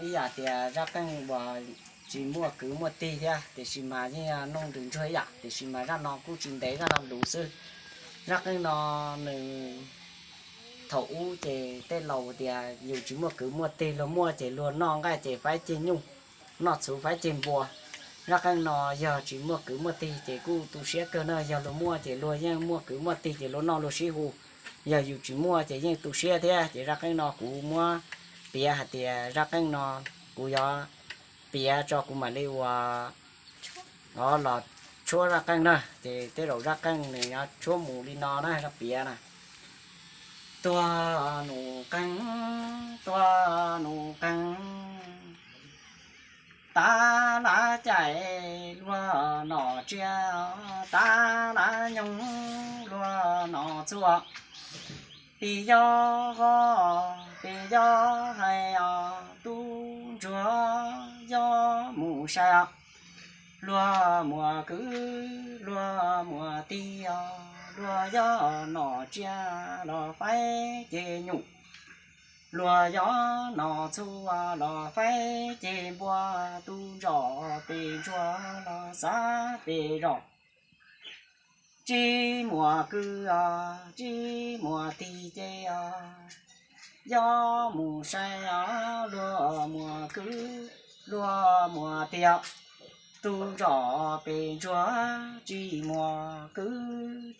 Ib yam tias zaj qeej uas tsis muaj kwv muaj tij thiab, tiam sis mas yeej yog noog ntws ntsuag ib yam, tiam sis mas zaj no kuj tsis ntev, zaj no luv xwb. Zaj qeej no nws, thaum ub ces tej laus tias yus tsis muaj kwv muaj tij, luag muaj ces luag noj nqaij ces faib ceg nyuj, noj txhuv faib ceg npua. Zaj qeej no yog tsis muaj kwv muaj tij ces kuj tu siab kawg na, yog luag muaj ces luag yeej muaj kwv muaj tij ces luag noj luag sib hu, yog yus tsis muaj ces yeej tu siab thiab. Ces zaj qeej no kuv muab piav hais tias zaj qeej no kuv yuav piav tso kuv mam li ua los tshuab zaj qeej na. Ces tej zaum zaj qeej nws yuav tshuab mus li no na, zaj piav na. Tuag nus qeej, tuag nus qeej, tav lav caim luag nom tsiaj, tav lav nyoog luag nom txhuaj. Pis yob ho, pis yob hais os, tub ntsuag yob mus sai os. Luag muaj kwv, luag muaj tij os, luag yob nom tsiaj los faib ceg nyuj. Luag yob nom txhuaj los faib ceg npua, tub ntsom pes ntsuag los xav pes zos. Tsis muaj kwv os, tsis muaj tij ces os, yob mus sai os, luag muaj kwv, luag muaj tij. Tub ntsom pes ntsuag, tsis muaj kwv,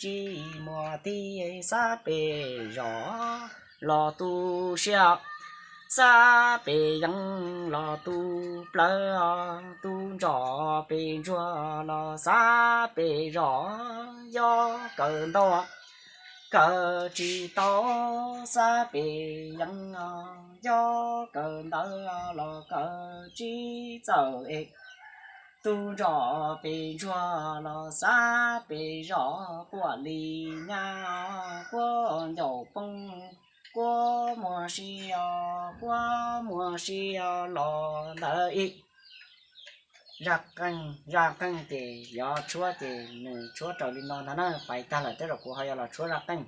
tsis muaj tij, xav pes zos los tu siab, xav pes yeeb los tu plawv, tub ntsom pes ntsuag los xav pes zos, yob kawm ntau kawm tsis tau, xav pes yeeb, yob kawm ntawv los kawm tsis txawj es. Tub ntsom pes ntsuag los xav pes zos, quaj li nyab, quaj ncaus poob, quaj muag si os, quaj muag si os los ntawd ib. Zaj qeej, zaj qeej ces yuav tshuab ces nws tshuab raws li no ntag na, pais tag lawm tej zaum kuv ho yuav los tshuab zaj qeej.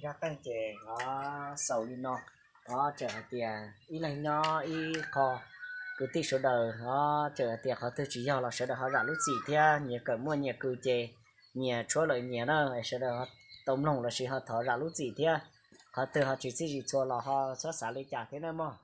Zaj qeej ces xaus li no. Tseem hais tias ib leeg nyob ib qho, kwv tij sawv daws, tseem hais tias qhov twg tsis yog los sawv daws ho zam lub txim thiab nyias kawm muaj nyias kws ces nyiam tshuav lawm nyiam na, sawv daws tau mloog lossis ho thov zam lub txim thiab. Qhov twg ho tsis txhij tsis txhua los ho txhob xav li cas thiab na mog.